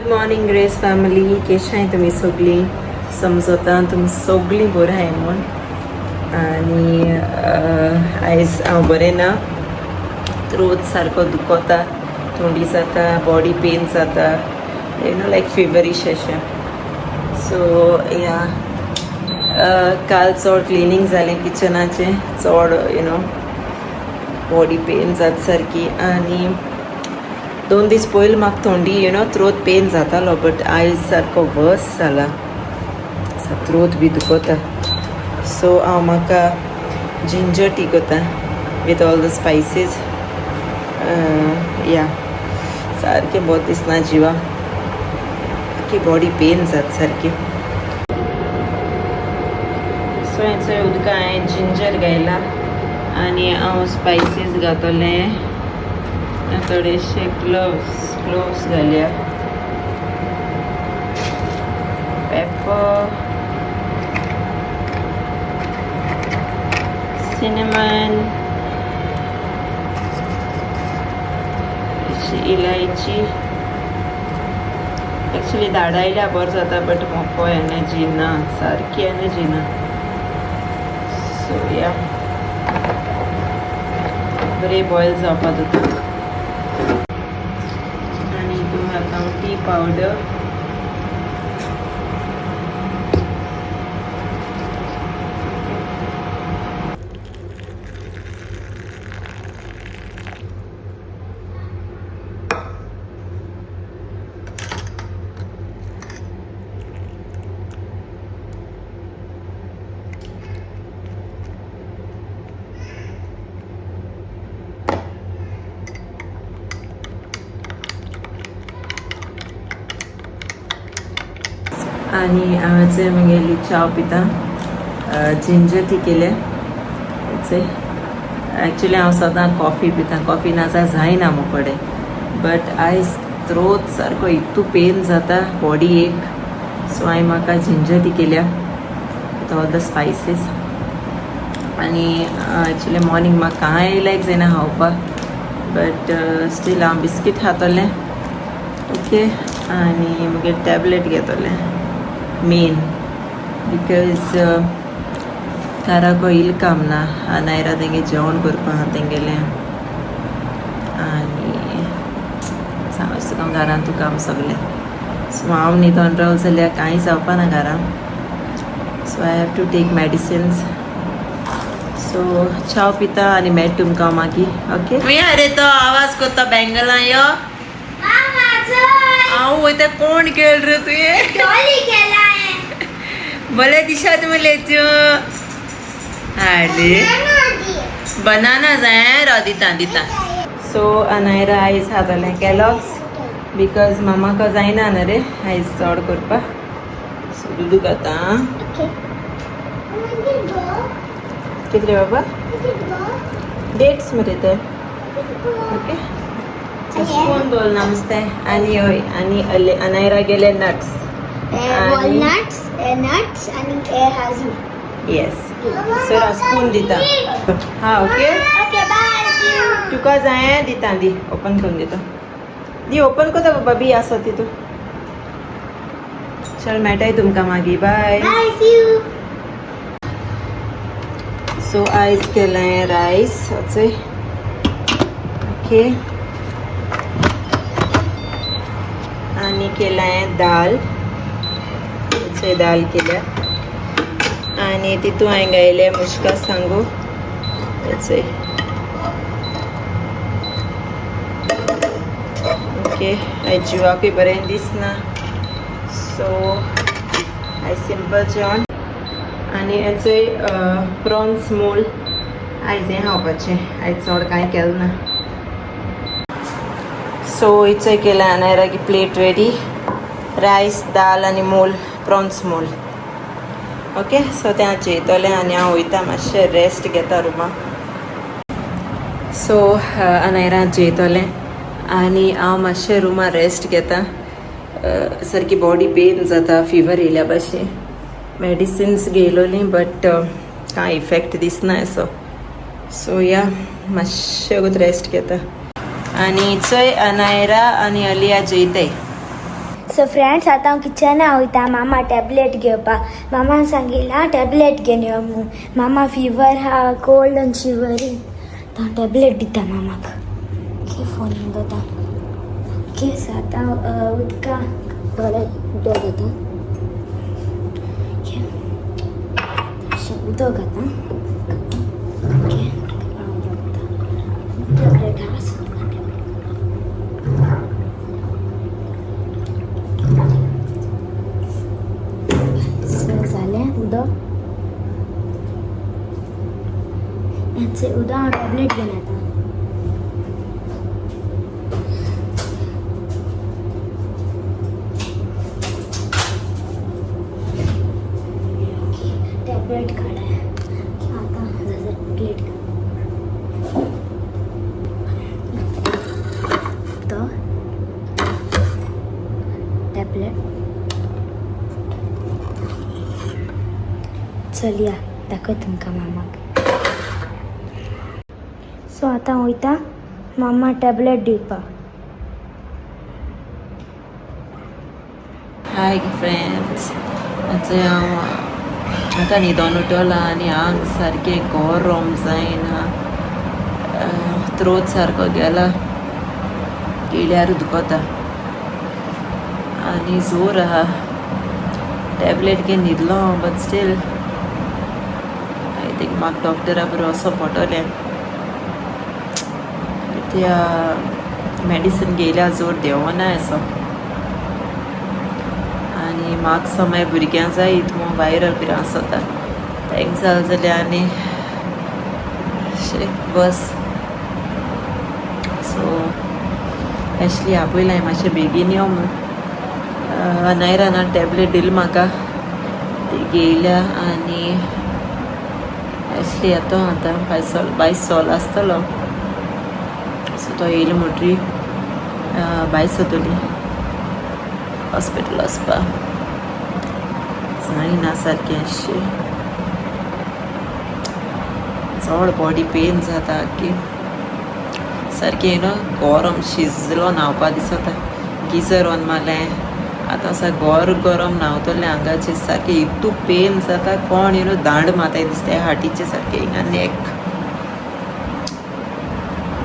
Good morning grace family, केशाय तुमी सगळीं? समजता तुमी सगळीं बरें आहाय म्हूण. आनी आयज हांव बरें ना. त्रोत सारको दुखता, थंडी जाता, बॉडी पेन जाता, you know like feverish अशें. सो या, काल चड क्लिनींग जालें किचनाचें, चड you know body pain जाता सारकी. आनी 2 दीस पयलीं म्हाका थंडी, you know throat pen जातालो, बट आयज सारको वर्स जाला, त्रोत बी दुखता. सो हांव म्हाका जिंजर टी करता विथ ऑल the spices. या, सारकें बरें दिसना जिवा, सारकी बॉडी पेन जाता सारकी. सो हें उदकां हांवें जिंजर घायला आनी हांव स्पायसीस घातलें, थोडेशे क्लोव्स घालया, पेपर, सिनेमन, इलायची. एक्चुली धाडायल्या बरें जाता, बट म्हाका एनर्जी ना, सारकी एनर्जी ना. सो या, बरें बॉयल जावपा जाता. आनी हितून घालता हांव टी पावडर. आनी हांवें म्हगेली च्याव पिता, जिंजर टी केल्या. एक्चुली हांव सदां कॉफी पिता, कॉफी ना जाल्यार जायना म्हजे कडेन, बट आयज त्रोत सारको इतू पेन जाता बॉडी एक. सो हांवें म्हाका जिंजर टी केल्या विथ ऑल the spices. आनी एक्चुली मॉर्निंग म्हाका कांय लायक जायना खावपाक, बट स्टील हांव बिस्कीट खातलें, ओके. आनी मागीर टॅबलेट घेतलें मेन, because घराको येयल काम ना. अनायरा तेंगे जेवण करपा आहा तेंगेलें, आनी सांगच तुका घरान तूं काम सगलें. सो हांव न्हिदोन रावलें जाल्यार कांय जावपा ना घरान. So I have to take medicines. So च्याव पिता आनी मेळटा तुमकां मागीर, ओके. अरे तो आवाज करता बेंगलां यो. हांव वयता. कोण केल रे तुवें? भले दिशात मले तूं. अरे बनाना जाय, राव दिता दिता. सो अनायरा आयज खातलें कॅलॉग्स, because मामाक जायना न्हू रे आयज चड करपाक. सो दुदू खाता. कितें रे बाबा? डेट्स मरे ते. ओके, स्पून दवरला नुस्तें. आनी हय, आनी अनायरा गेले नट्स. वॉलनट्स, नट्स आणि काजू. येस, सो स्पून दिता. हा, ओके. Okay, bye. तुका जाय दिता, दी ओपन करून दिता, दी ओपन करता बाबा, बी आसा तितू. चल मेळटाय तुमकां मागीर, बाय. बाय, सी you. सो आयज केलां रायस, ओके, आनी केलां दाल, दाल केल्या. आनी तितू हांवें घायलें मुश्का सांगू. ओके, आयज जिवाकूय बरें दिसना, सो आयज सिंपल जेवण. आनी हेचोय प्रॉन्स मोल आयज हें खावपाचें, आयज चड कांय केलें ना. सो इचोय केलां अनायरागी प्लेट रेडी, रायस, दाल आनी मोल, प्रॉन्स मोल. ओके, सो तें हांव जेयतलें आनी हांव वयता मातशें रेस्ट घेता रुमा. सो अनायरा जेयतलें आनी हांव मातशें रुमार रेस्ट घेता. सारकी बॉडी पेन जाता, फिवर येयल्या भाशेन. मेडिसिन्स घेयलोली बट कांय इफेक्ट दिसना असो. सो या, मातशें वगत रेस्ट घेता. आनी चोय अनायरा आनी अलिया जेयताय. सो फ्रेंड्स आतां हांव किचना वयता मामा टॅबलेट घेवपाक. मामान सांगिल्लां टॅबलेट घेवन यो म्हणून. मामा फिवर आहा, कोल्ड आनी शिवरींग. हांव टॅबलेट दिता मामाक. ओके फोन दवरता. ओके सो आतां उदका बरें उदक घेता. ओके अशें उदक घाता. ओके उदक घाता. टॅबलेट आहा सो सो जालें उदक. हेंच उदक हांव टॅबलेट घेवन येता. टॅबलेट काडलें. आतां टॅबलेट तो टॅबलेट. चलया दाखय तुमकां मामाक. सो आतां वयता मामा टॅबलेट दिवपाक. हाय फ्रेंड्स, आतां हांव आतां न्हिदोन उठलां आनी आंग सारकें गरम जायना, त्रोत सारको गेला, गेल्यार दुखता आनी जोर आहा. टॅबलेट घेवन न्हिदलो हांव, बट स्टील I think म्हाका डॉक्टरा बरोबर वचों पडटलें. त्या मेडिसीन घेयल्यार जोर देंवना असो आनी म्हाका समय भुरग्यां जाय इतू वायरल बी आसता तेंक जालें जाल्यार आनी बस. सो एशली आपयलां मातशें बेगीन यो म्हूण. अनायरान टॅबलेट दिली म्हाका, ती घेयल्या आनी एशली येतो आतां बायस सोल आसतलो. सो तो येयलो म्हणटरी भायर सरतली हॉस्पिटल वचपा. जायना सारकें अशें चड बॉडी पेन जाता की सारकें न्हू गरम शिजलो न्हांवपा दिसता. गिजर ऑन मारलें आतां असो गोर गरम न्हांवतलें आंगाचेर सारकें इतू पेन जाता. कोण you दांड माताय दिसता हाटीचे सारकें हिंगा नेक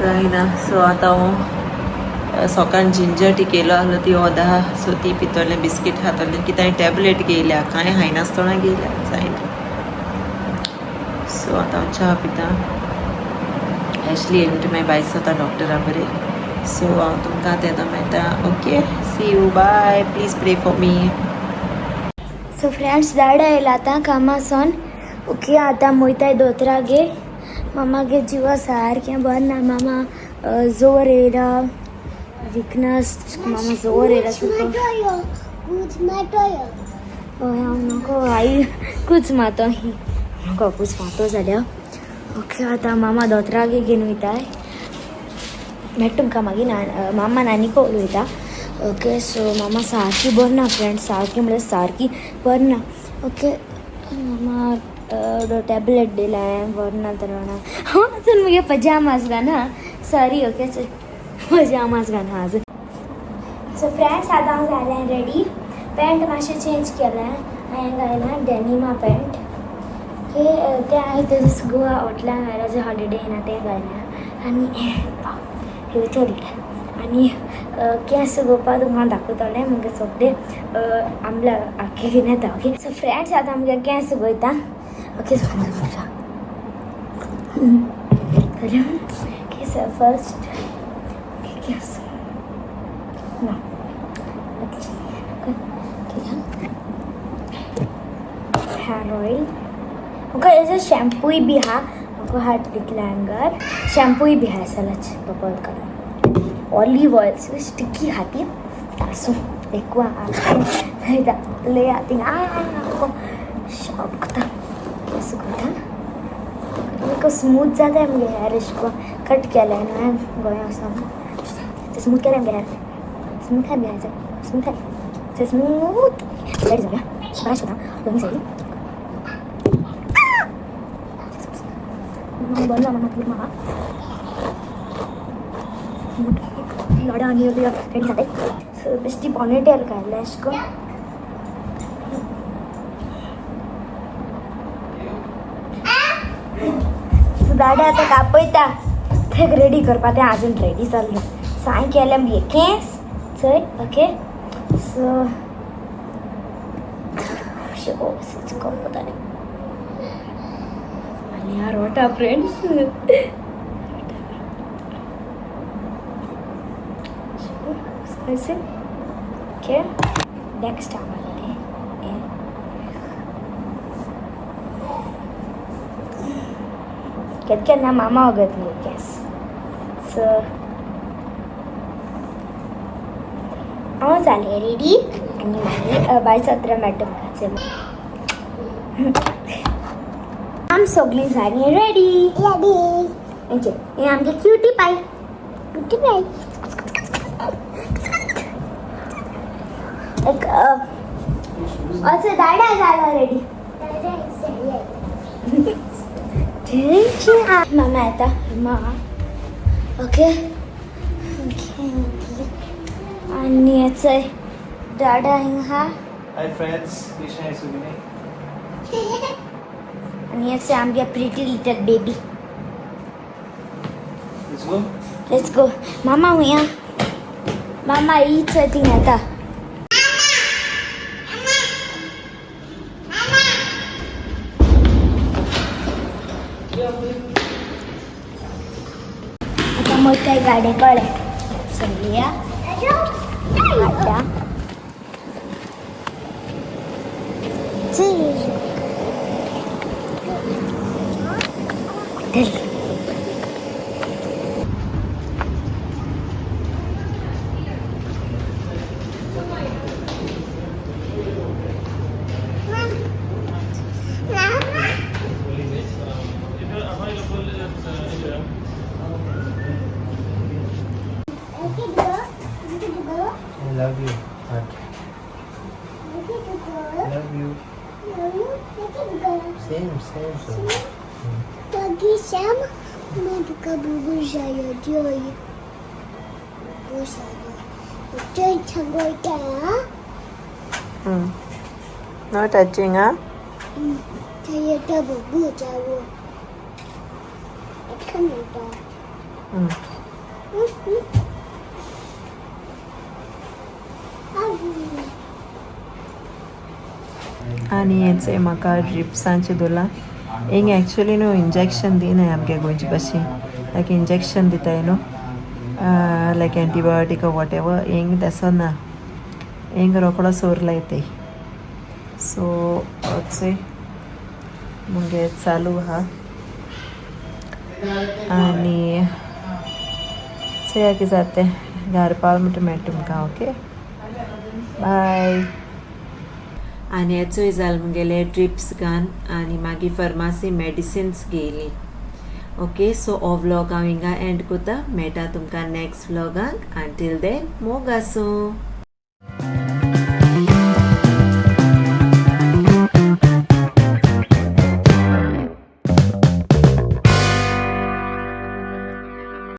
जायना. सो आतां हांव सकाळ जिंजर टी केलो आहलो ती ओदा, सो ती पितलें, बिस्कीट खातलें. कितें टॅबलेट घेयल्या कांय खायनासतना घेयल्या जायना. सो आतां हांव च्या पिता. एशली येयलें म्हणटकीर मागीर भायर सरता डॉक्टरा बरें. सो हांव तुमकां आतां येता मेळटा. Okay, see you, bye. Please pray for me. So friends daddy आयला आतां कामासून. ओके आतां वयताय दोतोरागे. मामागे जिवा सारकें बरें ना. मामा जोर येयला, विकनस. मामा जोर येयला सारको. हय हांव नको आई कूच मातो ही नको कूच मातो जाल्यार. ओके आतां मामा दोतोरागे घेवन वयताय. मेळटा तुमकां मागीर. मामा आनीक उलयता. ओके सो मामा सारकी बरें ना फ्रेंड्स, सारकी म्हळ्यार सारकी बरें ना. ओके मामा टॅबलेट दिला बरें ना तर हांव अजून मुगे पजामास घालना. सॉरी. ओके पजामास घालना अजून. सो फ्रेंड्स आतां हांव जालें रेडी. पॅन्ट मातशें चेंज केलें हांवें, घायलां डेनिमा पॅन्ट. ओके तें हांवें ते दीस गोवा हॉटलान व्हेला जे हॉलिडे येना तें घायलां. आनी हें आनी केंस गोवपा तुमकां दाखयतलें मुगे सगळे आमल्या आख्खे घेवन येता. ओके सो फ्रेंड्स आतां आमगे केंस गोयता. Okay so first केंस ना हेअर ऑयल. म्हाका हेजो शॅम्पूय बी आहा. म्हाका हाड दितलें हांगार शॅम्पूय बी आहा सलाच purple colour olive oil sticky आहा ती. आसूं देखूं लय थिंगा शॉक केस करता म्हाका स्मूथ जाता मुगे हेअर. अशें करून कट केलें न्हू हांवें गोंया वचोन स्मूथ केलें मुगे हेअर. स्मूथ आहा मुगे हेअर, स्मूथ आहा, स्मूथ रेडी जाल्या. ब्रश करता दोनी सायडीन. बरें ना मामा पूर्ण म्हाका लडा आनी रेडी जाताय. सो सो बेश्टी पॉनीटेल घायला अशें करून. सो दाडे आतां कापयता तेक रेडी करपा, तें आजून रेडी जालें ना. सो हांवें केलें मुगे केंस चोय. ओके सो कपतालें आनी हां रोटा फ्रेंड्स. ओके नेक्स्ट आमाले केन्ना केन्ना मामा वगत मुगे केंस. सो हांव जालें रेडी आनी मागीर बाय सत्र मेळटा तुमकां. आम सगळीं जालीं रेडी. रेडी हे आमगे क्युटी पाय, क्युटी पाय एक असं दाडा झाला रेडी. मामा येता मामा. ओके ओके आनी चय दाडा हिंगा. Hi friends, Krishna Sugini. आनी असे आमगे pretty little baby. Let's go. Let's go. मामा हुया मामा हीच थिंग येता. आता मोठ्या गाडे कळे सगळ्या आता I love you. Love you. Same, same, same. No touching ah. आनी हेंच म्हाका ड्रिप्सांचे दोला हिंग एक्चुली न्हू इंजेक्शन दिनाय आमगे गोंयचे भाशेन, लायक इंजेक्शन दिताय न्हू लायक एंटीबायोटीक what ever, हिंग तसो ना, हिंग रोकडो सोर लायताय. सो चोय मुगे चालू आहा आनी चोया कितें जाता तें. घार पावल म्हणटा मेळटा तुमकां. Okay bye. आनी हेचोय जाल मुगेले ड्रिप्स घान आनी मागीर फार्मासी मेडिसिन्स घेयली. ओके सो हो व्लॉग हांव हिंगा एंड करता. मेळटा तुमकां नेक्स्ट व्लॉगांक. अंटील then मोग आसूं.